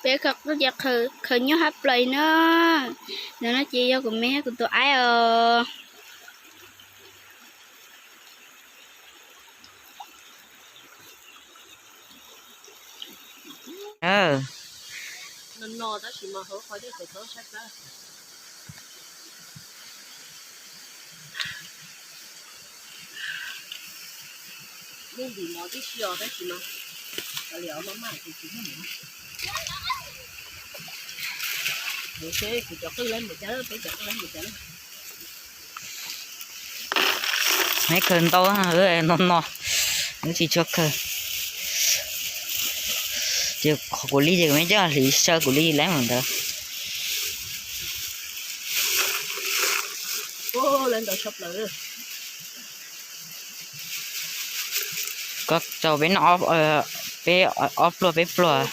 Peb khaws qwj ces khaws nyuaj hab plais na. Ntawm no ces yog kuv me thiab kuv tus aib os. Meb khaws ntau no no, wb tsis tshua khaws. Ces qhov kuv li ces kuv meb coj hliv saw kuv li lawm mus ntawd. Koj tau peb noj, peb ob pluag peb pluag,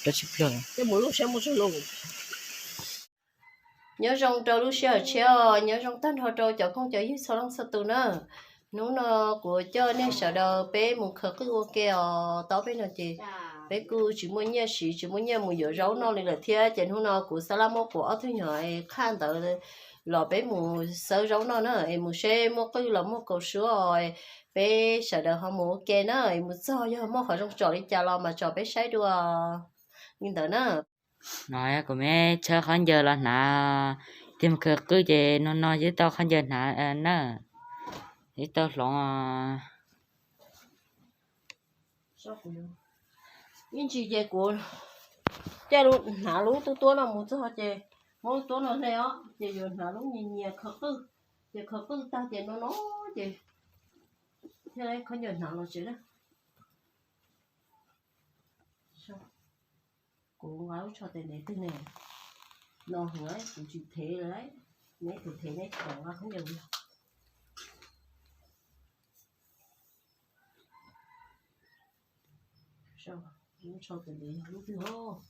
rau tsib pluag. Nyob zoo rau lub sij hawm tshiab, nyob zoo tag nrho rau cov phooj cov ywg txhua leej txhua tus na. Hnub no kuv coj nej sawv daws peb mus khaws qwj ua ke os. Tau peb no ces peb kuj tsis muaj nyiaj siv, tsis muaj nyiaj mus yuav zaub noj li lawm thiab, ces hnub no kuv xav laj muab kuv ob tug nyuam qhaj ntawd los peb mus xawb zaub noj na, es mus seb muaj qwj los muaj kaus suab, peb sawv daws ho mus ua ke na, es mus txog yog muaj qhov zoo tsom li cas los mas tsom peb saib dua. Li ntawd na. No kuv meb tshawb khaub ncaws los hnav, tiag mus khaws qwj ces no no twb tau khaub ncaws hnav na, twb tau hloov. Ib ntsis ces kuv caij hnav lub tub tuab no mus txog ces muab lub tuab no hle os, ces yuav hnav lub nyias nyias khaws qwj, ces khaws qwj tag ces no no ces thiaj khaub ncaws hnav los tsev na. Kuv nqa lub tsho tes ntev twg ne? No heev, kuv tsis thev lawm, neb thev thev neb tsis nqa khaub ncaws. Lub tsho tes ntev yog lub twg os?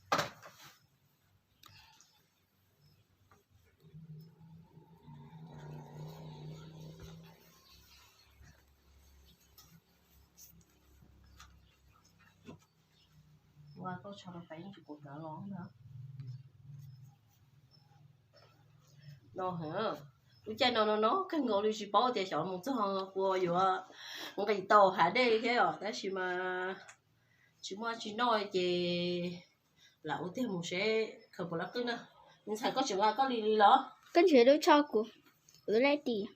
Ua koj tsho rau pem ib ntsis kuv hnav los na. No heev, lub caij no no no kawg nkaus li, tsis paub tias xyov mus txog puas yuav nqis tau hav dej thiab os, tab sis mas tsis muaj tsis noj ces lam ua tiag mus seb khaws puas lab qwj na. Ntxhais, koj tseem nqa koj li li los? Koj ntsia lub tsho kuv, lub lej tis.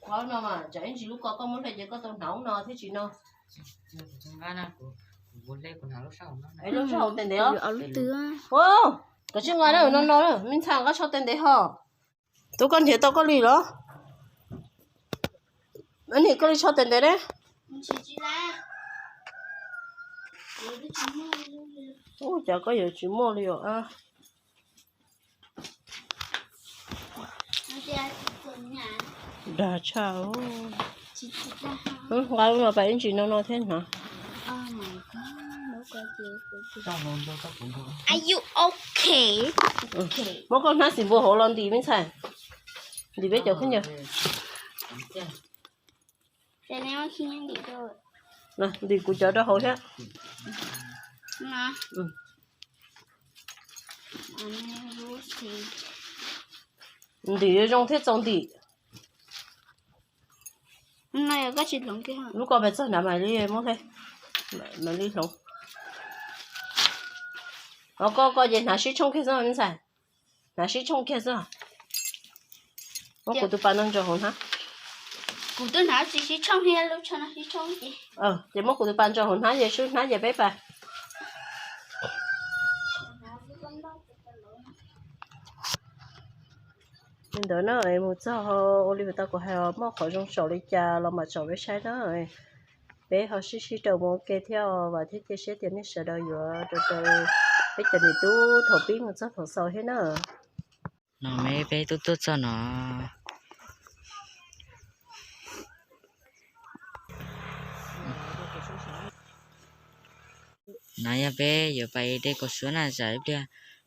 Ua no mas tsam ib ntsis lub ko koj muab hle ces koj tau hnav ub no thiab tsis no. Lub tsho tes ntev os. Koj tsis nqa na, no no, me ntxhais nqa tsho tes ntev ho. Tub, koj nrhiav tau koj li los? Niam, koj li tsho tes ntev ne. Ua cas koj yuav tsis muaj li os? Dag tshaj. Nqa lub no pais ib ntsis no no thiab hnav. Muab koj hnab xim npua hauv los ntim me ntxhais. Ntim peb cov khaub ncaws. Ntim kuv cov rau hauv thiab. Ntim zoo thiab txaus ntim. Lub ko pes txog nrad mam li muab hle, mam li hloov. Os, koj ko ces hnav sib tshooj kiag xwb me ntxhais. Hnav sib tshooj kiag xwb. Muab kuv tus pas no ntsaum hauv hnab. Kuv twb hnav tsis sib tshooj thiab, lub tsho no sib tshooj ces. Ces muab kuv tus pas ntsaum hauv hnab ces sub hnab ces peb pas. Li ntawd na, mus txog ua li tau kuv hais, muaj qhov zoo tsom li cas los mam tsom peb saib na. Peb ho sib sib raws mus ua ke thiab os, vam thiab cia siab tias nej sawv daws yuav rau rau peb cov niam tub thaum pib mus txog thaum xaus thiab na. No peb tub tuaj txog no. No yog peb yuav pais de kaus suab na, tsam ib pliag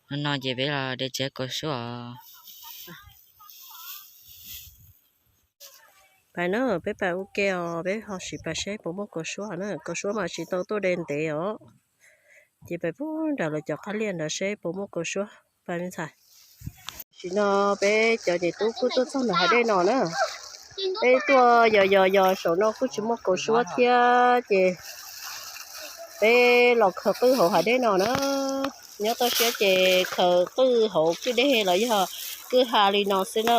no no ces peb los de tsev kaus suab os. Pais na, peb pais ua ke os, peb ho sim pais seb puas muaj kaus suab na. Kaus suab mas tsis tau tuaj de ntev os. Ces peb puag nram lawv cov qab liaj ntawd seb puas muaj kaus suab pab me ntxhais. Tam sim no peb cov niam tub kuj tuaj txog ntawm hav dej no na. Peb tuaj yos yos yos saum no kuj tsis muaj kaus suab thiab ces peb los khaws qwj hauv hav dej no na. Nyob toj siab ces khaws qwj hauv kwj deg los yog kwj ha li no xwb na.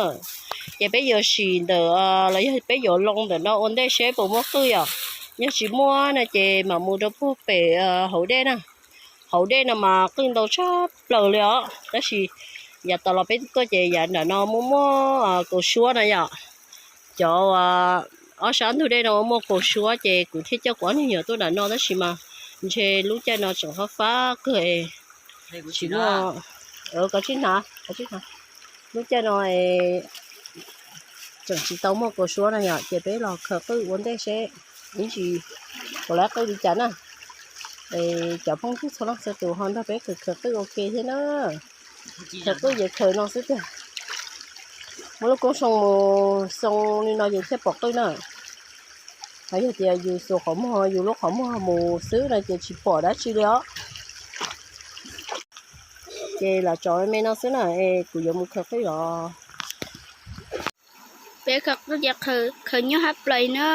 Ces peb yuav sim ntawm los yog peb yuav loo ntawm no ua ntej seb puas muaj qwj yom. Yog tsis muaj no ces mam mus rau puag pem hauv dej na. Hauv dej no mas qwj ntau tshaj plaws li os, tab sis yav tas los peb tuaj ces yav nram no muaj muaj kaus suab no yom. Cov ob sab ntug dej no muaj kaus suab ces kuv thiaj coj kuv ob niag me nyuam tuaj nram no tab sis mas ntshe lub caij no tseem fab fab kawg, tsis muaj. Koj tsij hnav, koj tsij hnav. Lub caij no tseem tsis tau muaj kaus suab no yom, ces peb los khaws qwj ua ntej seb ib ntsis puas laib qwj li cas na. Cov phooj ywg txhua leej txhua tus ho nrog peb khaws khaws qwj ua ke thiab na. Khaws qwj ces khaws no xwb tiag. Muaj lub koob xoo mus xoo li no ces thiaj pom qwj na. Hos yog tias yus xuas qhov muag, yus lub qhov muag mus xwb no ces tsis pom dab tsi li os. Ces los tso me no xwb na, kuv yuav mus khaws qwj los. Peb khaws qwj ces khaws nyuaj hab plais na.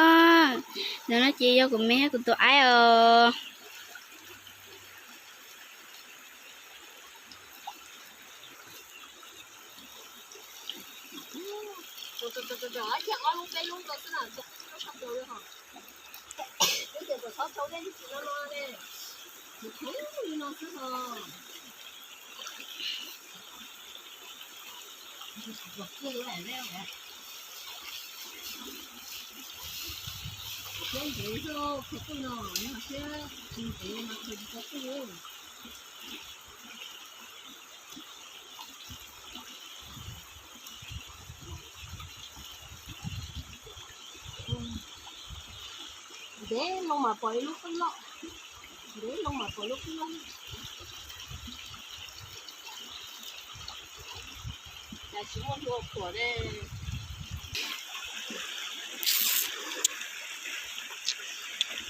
Ntawm no ces yog kuv me thiab kuv tus aib os. Ntev loo mas pom ib lub qwj loj, ntev loo mas pom lub qwj loj.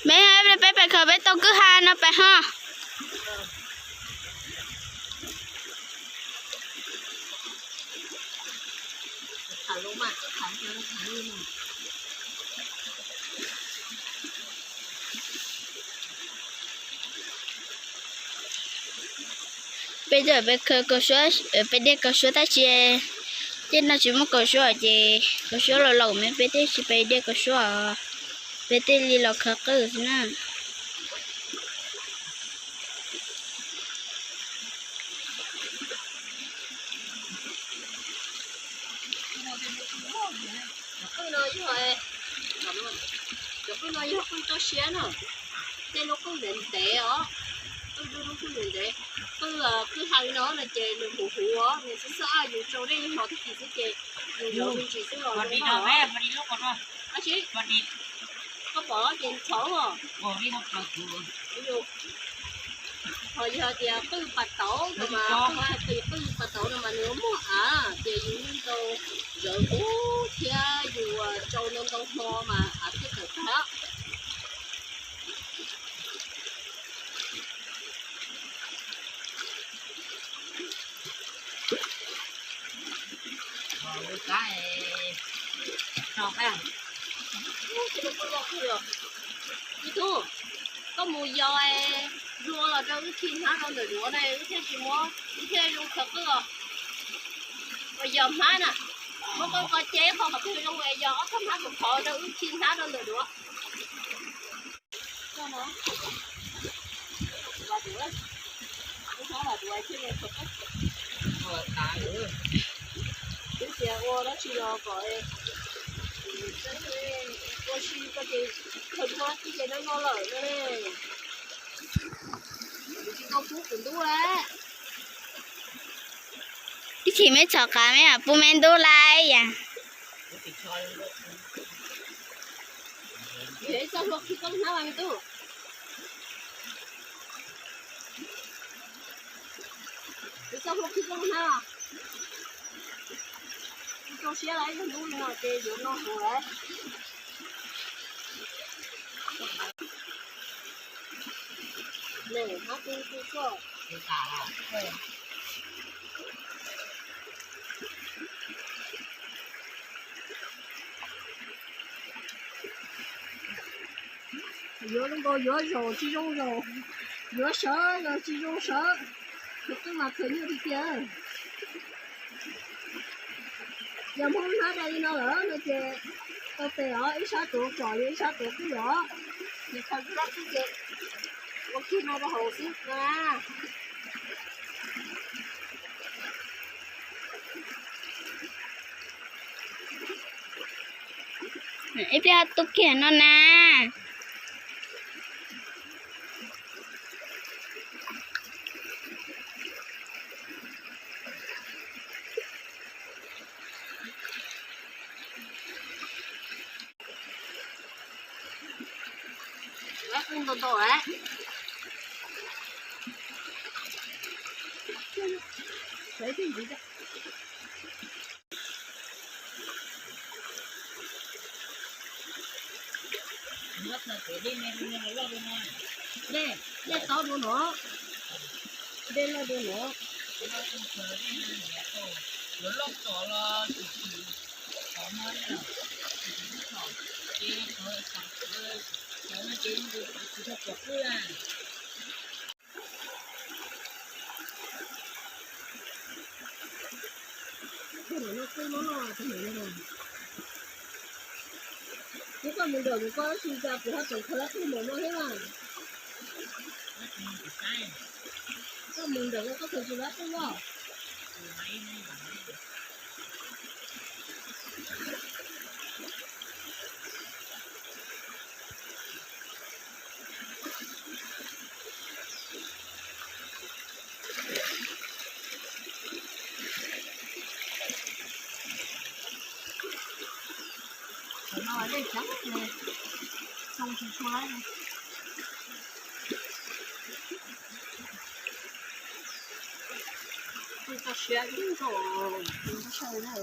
Me, peb pais khaws peb tau kwj ha no pais ho. Peb tuaj peb khaws kaus suab, peb dej kaus suab tab sis tej no tsis muaj kaus suab ces kaus suab los laus me peb thiaj tsis pais dej kaus suab, peb thiaj li los khaws qwj xwb na. Cov qwj no yog, cov qwj no yog qwj toj siab no, tej lub qwj ntev ntev os, qwj dub dub qwj ntev ntev, qwj, qwj ha li no no ces nws huv huv os, nws xab xab yus tsau dej yeej hos tib si xwb ces yus zaum me ntsis xwb los zoo no. Ab tsi, koj pom ces ntxhov os. Ho yog tias qwj pas tauv no mas, qwj pas tauv no mas nws muaj av ces yus yeej tau zawv ub thiab yus tsau ntau ntau hmo mas av thiaj tawm tag. Ib tug, koj mus yos dua los rau wb khi hnab rau ntawm duav na, wb thiaj tsis muab, wb thiaj zoo khaws qwj os. Yos hmab na, muab koj ko ce qhov qhov twg zoo es yos ob txoj hmab khov khov rau wb khi hnab rau ntawm duav. Twb tias ua dab tsi los kom ua si ko ces khaws hmab tib ces no no lawm no ne. Tsis tau pub kuv ntub lawm. Ib chim me txhom qav me pub me ntub lawm yam. Ib txoj hlua khi koob hnab me tub. Ib txoj hlua khi koob hnab. Kuv rau siab lawm, yog ntub li no ces yuav no heev lawm. Yuav zoo nkaus yuav zaum tsis zoo zaum, yuav sawv los tsis zoo sawv, tus twb mas khaws nyuaj tiag tiag. Yog Hmoob hnab dai li no lawm no ces tau tes os, ib sab tuav kom, ib sab tuav twj os. Ces khaws kub lab twb ces ua kiag no rau hauv xwb na. Ib pliag tu kiag no na. Dej, dej tau dua no, dej loj dua no. Yuav loj txom los tsis txom no, tsis txom ces txom, txom no ces tsis tau pom qwj. Kuv koj mus ntawm kuv koj si cas kuv ho tseem khaws lab twj mus no thiab na. Koj mus ntawm koj khaws tsis lab twj los. Tau siab ib zaug, saib na.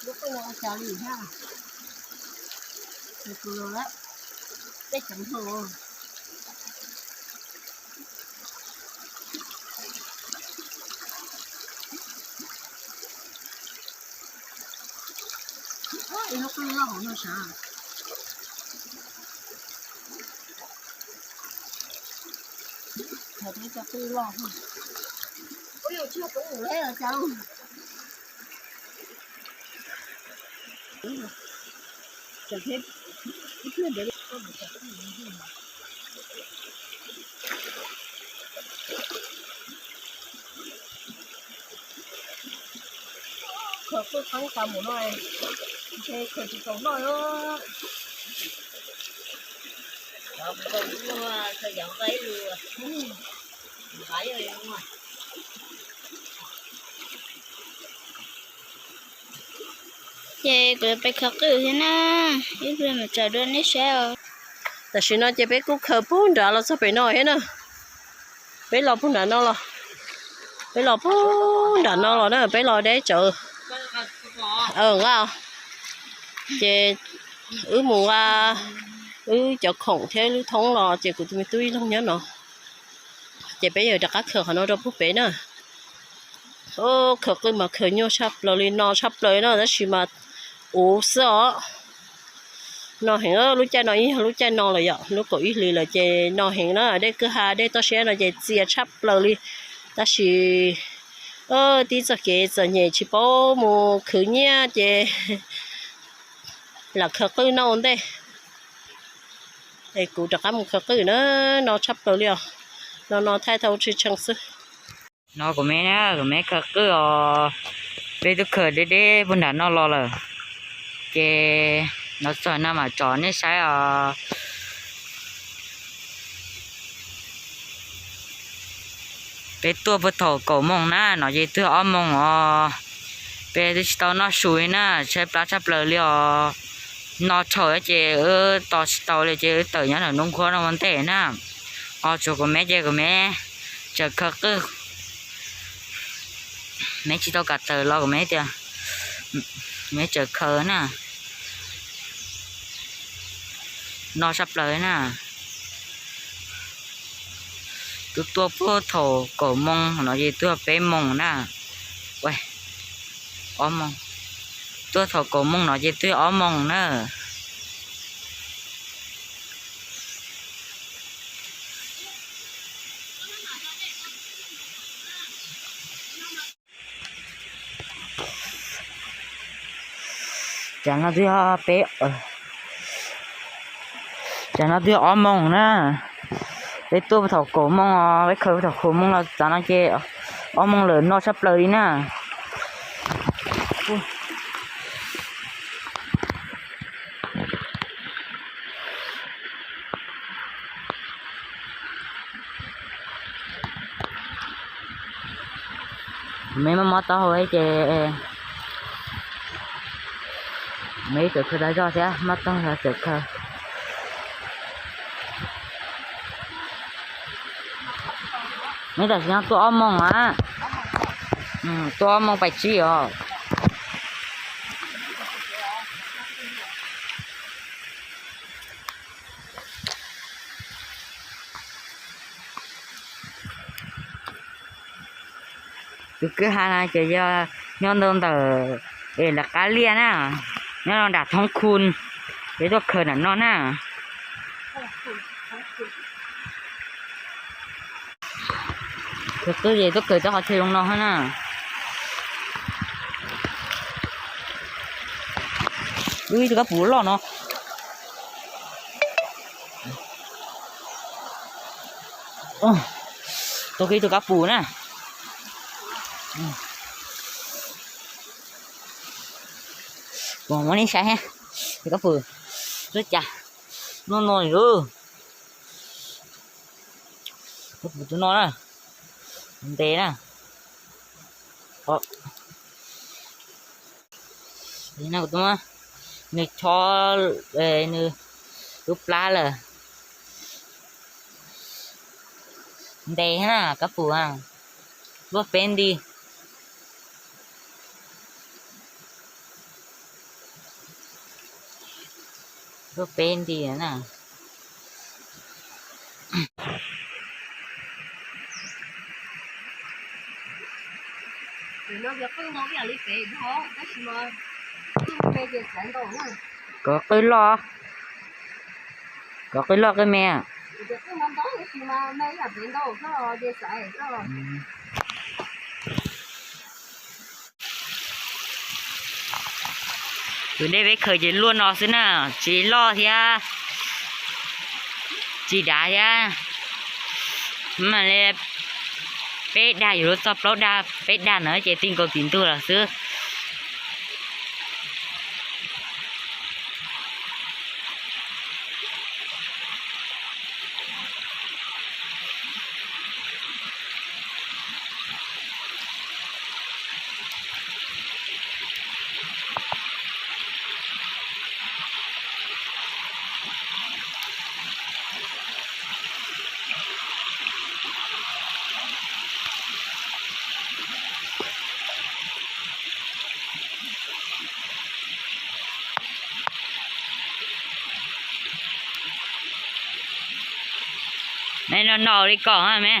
Lub qwj no ua cas li thiab? Tus lawm, peb cov ntug. Ib lub qwj loj hauv no sav. Thaum peb cov qwj loj, ub, yus tsis pub mus lawm cas. Khaws qwj qeeb tas mus no, ntshe khaws tsis tau noj. Ces kuv yuav pais khaws qwj thiab na, ib pliag mam tsaws dua nej saib os. Tam sim no ces peb kuj khaws puag nrad los txog pem no thiab na. Peb los puag nram no los, peb los puag nram no los na, peb los deb tsawv. Nqa, ces wb mus nqa wb cov khoom thiab lub thoob los ces kuv tus me tub ib leeg nyob no. Ces peb yuav rov qab khaws qhov no rau puag pem na. Khaws qwj mas khaws nyuaj tshaj plaws li no tshaj plaws no tab sis mas uv xwb os. No heev, lub caij no ib yog lub caij no lawm yom, lub kaum ib hlis lawm ces no heev na, dej kwj ha dej toj siab no ces txias tshaj plaws li. Tab sis tib txoj kev txom nyem tsis paub mus khwv nyiaj ces lam khaws qwj noj ua ntej. Es kuv rov qab mus khaws qwj na, no tshaj plaws li os. No no thaij tau tshee tshee xwb. No kuv me na, kuv me khaws qwj os. Peb twb khaws deb deb puag nram no los lawm, ces no txog no mam tso nej saib os. Peb tuaj puag thaum kaum moos na, no ces twb ob moos os. Peb twb tsis tau noj su li na, tshaib plab tshaj plaws li os. No tshau ces wb tos tsis tau li ces wb tawm nyob nram nruab nkuab no ua ntej na. Ho tsuas kuv me ces kuv me tseem khaws qwj, me tsis tau kam tawm los kuv me tias me tseem khaws na. No tshaj plaws na. Twb tuaj puag thaum kaum moos no ces twb peb moos na. Ob moos, tuaj thaum kaum moos no ces twb ob moos na. Tsam no twb peb, tsam no twb ob moos na. Peb tuaj thaum kaum moos, peb khaws thaum kaum moos los txog no ces ob moos lawm, no tshaj plaws li na. Me mob mob taub hau ces me tseem khaws tas zog thiab, mob taub hau tseem khaws. Me tam sim no tuaj ob moos a, tuaj ob moos pais tsib os. Tus kwj ha no ces yog nyob ntawm es lawv qab liaj na, nyob nram thoob khu, peb tuaj khaws nram no na. Khaws qwj ces tuaj khaws cov qhov chaw zoo no na. Ib tug kab pum loj no. Tau kiag ib tug kab pum na. Muab nej saib, tus kab pum xub cas no no. Kab pum tus no na, ntev na. Nws chob, nws lub plab lawm. Ntev na kab pum, luaj peb nti. Luaj peb nti na. Kov qwj loj, kov qwj loj qwj me. Tus dej peb khaws ces luaj no xwb na, tsis loj thiab, tsis dav thiab. Mas li peb dag yuav luag txog plaub dag peb dag na ces ti nkaus tim ntug lawm xwb. Me no no li kom me.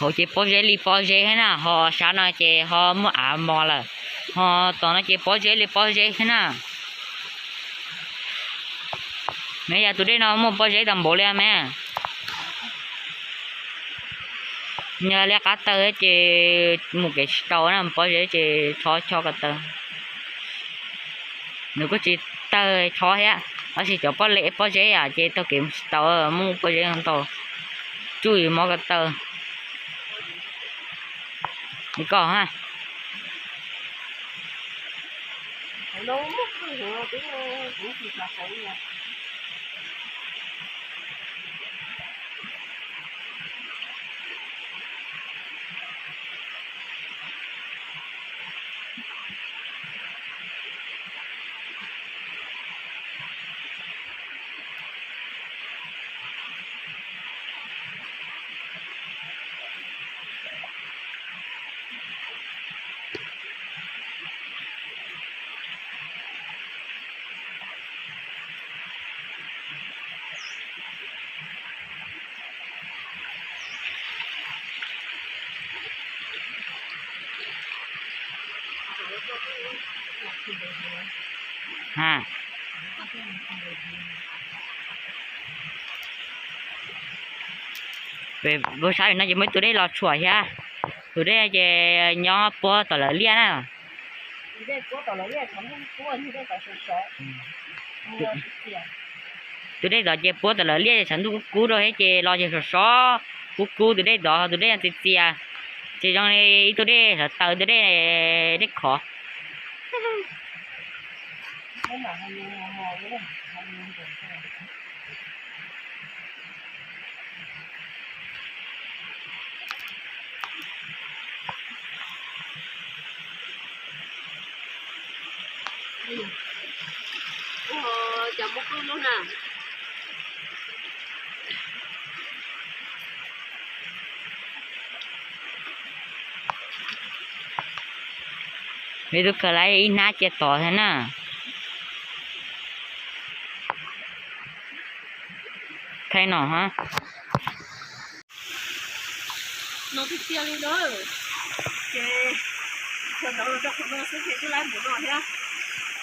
Hauv ces pob zeb li pob zeb thiab na, ho sab no ces ho muaj av mos lawm, ho tom no ces pob zeb li pob zeb thiab na. Me yog tus dej no muaj pob zeb tau npaum li me. Yog li qab taw ces mus kev tsis tau na, pob zeb ces tsho tsho ko taw. Nws kuj tsis tawg tsho thiab, tab sis cov pob zeb, pob zeb ces taug kev mus tsis tau, muaj pob zeb ntau, tsuj yus mob ko taw. Li koj ha. Peb saib no ces muaj ib tug dej los tshuam thiab, tus dej ces nyob puab tom lawv liaj na. Tus dej tod ces puab tom lawv liaj, tshav ntuj kub kub rau thiab ces los ces sov sov, kub kub tus dej tod, tus dej txias txias, ces zoo li ib tug dej sawv taws, tus dej, dej khov. Cov muaj qwj lub na. Peb twb khaws lawm ib hnab cia tod thiab na. Khaws no ha. No tiag tiag li na. Ces thaum ntawd los rau qhov no xwb ces twb laib mus no thiab.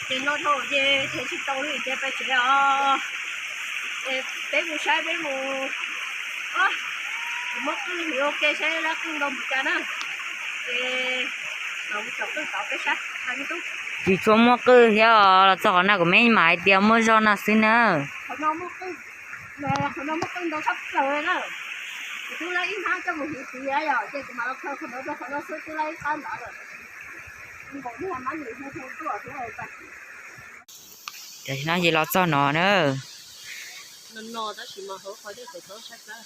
Ces no dhau ces thev tsis tau li ces peb tsev os. Peb mus saib peb mus, kuv muab qwj hliv ua ke saib lab qwj ntau npaum cas na. Ces los mus tsom qwj tod peb saib hais me tub. Tsis tshua muaj qwj thiab os, los txog qhov no kuv me mam hais tias muaj zog no xwb na. Qhov no muaj qwj ntau tshaj plaws na. Kuv twb laib ib hnab coj mus hliv tid yom, ces kuv mam los khaws qhov ntawd rau qhov no xwb twb laib ib qab ntawd lawm. Npaum li mab nws hu hu tuaj thiab. Tam sim no ces los txog no na. No no tab sis mas hauv qhov dej txawv txawv sab plab.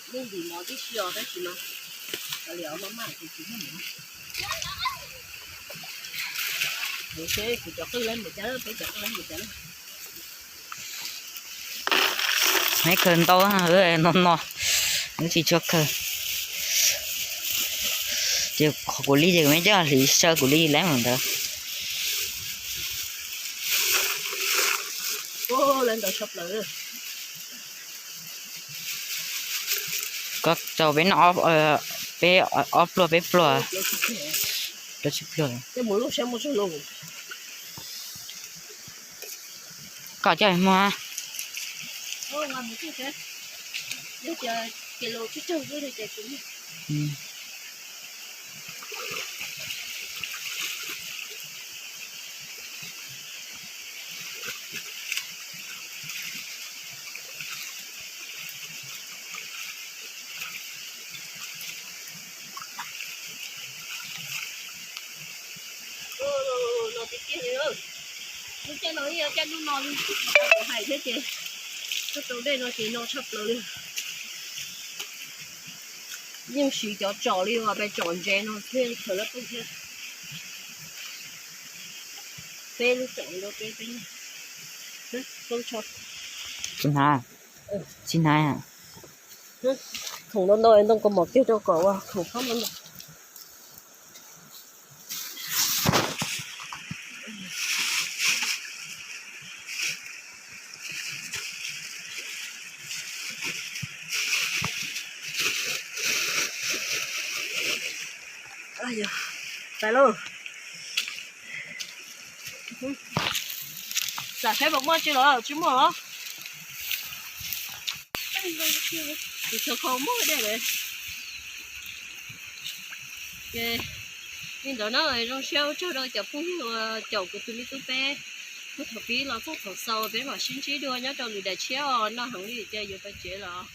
Muaj ntim mov tib si os tab sis no li os maj maj ces tsis muaj mov. Kuv seb kuv cov qwj laib npaum cas, peb cov qwj laib npaum cas. Neb khaws ntau no no, neb tsis tshua khaws. Ces qhov kuv li ces kuv me coj hliv saw kuv li laib mus ntawd. Koj tau peb noj, peb ob pluag peb pluag, rau tsib pluag. Koj coj muag. No tiag tiag li. Lub caij no ib yam caij ntuj no li, kuv hais thiab ces tuaj tau dej no ces no tshaj plaws li. Yeej siv cov tsom li uas peb tsom ntses no thiab khaws lab qwj thiab. Peb lub tsom rau peb peb. Tsis hnav, tsis hnav. Khoom ntau ntau ntoo kaus mom kiag rau kom ua khoom khob ntau ntau. Pais lauj. Xam saib puas muaj tsi los tsis muaj los. Kuv txhua kho muaj dej lawm. Ces li ntawd na, zoo siab ua tsaug rau cov phooj ywg uas caum kuv tus me tub peb puag thaum pib los txog thaum xaus. Peb mam sib ntsib dua nyob rau lwm daim tshiab os. Noj heev li ces yuav pais tsev lawm.